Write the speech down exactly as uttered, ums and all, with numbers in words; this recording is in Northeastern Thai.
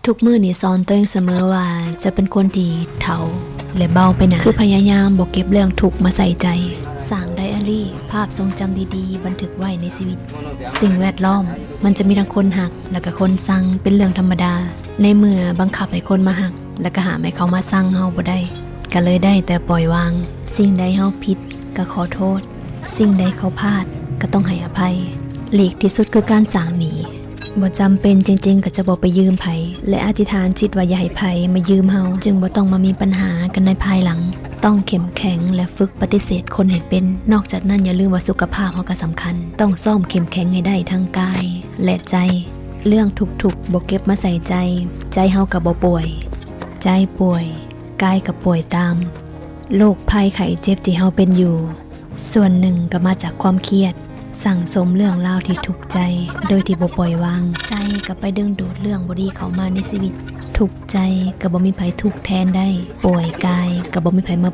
ทุกมื้อนี่สอนตัวเองเสมอว่าจะเป็นคนที่เฒ่าและเบาไปหนา คือพยายามบ่เก็บเรื่องทุกข์มาใส่ใจ สร้างไดอารี่ ภาพทรงจำดีๆ บันทึกไว้ในชีวิต สิ่งแวดล้อมมันจะมีทั้งคนฮัก และก็คนซังเป็นเรื่องธรรมดา ในเมื่อบังคับให้คนมาฮัก และก็ห้ามให้เขามาซังเฮาบ่ได้ ก็เลยได้แต่ปล่อยวาง สิ่งใดเฮาผิดก็ขอโทษ สิ่งใดเขาพลาดก็ต้องให้อภัย หลีกที่สุดคือการสร้างหนี้ บ่จำเป็นจริงๆ ก็จะบ่ไปยืมไผ และอธิษฐานจิตว่าอย่าให้ไผมายืมเฮา จึงบ่ต้องมามีปัญหากันในภายหลัง ต้องเข้มแข็งและฝึกปฏิเสธคนให้เป็น นอกจากนั้นอย่าลืมว่าสุขภาพเฮาก็สำคัญ ต้องซ้อมเข้มแข็งให้ได้ทั้งกายและใจ เรื่องทุกข์ๆ บ่เก็บมาใส่ใจ ใจเฮาก็บ่ป่วย ใจป่วย กายก็ป่วยตาม โรคภัยไข้เจ็บที่เฮาเป็นอยู่ ส่วนหนึ่งก็มาจากความเครียด สั่งสมเรื่องราวที่ทุกข์ใจ โดยที่บ่ปล่อยวาง ใจก็ไปดึงดูดเรื่องบ่ดีเข้ามาในชีวิต ทุกข์ใจก็บ่มีไผทุกข์แทนได้ ป่วยกายก็บ่มีไผมา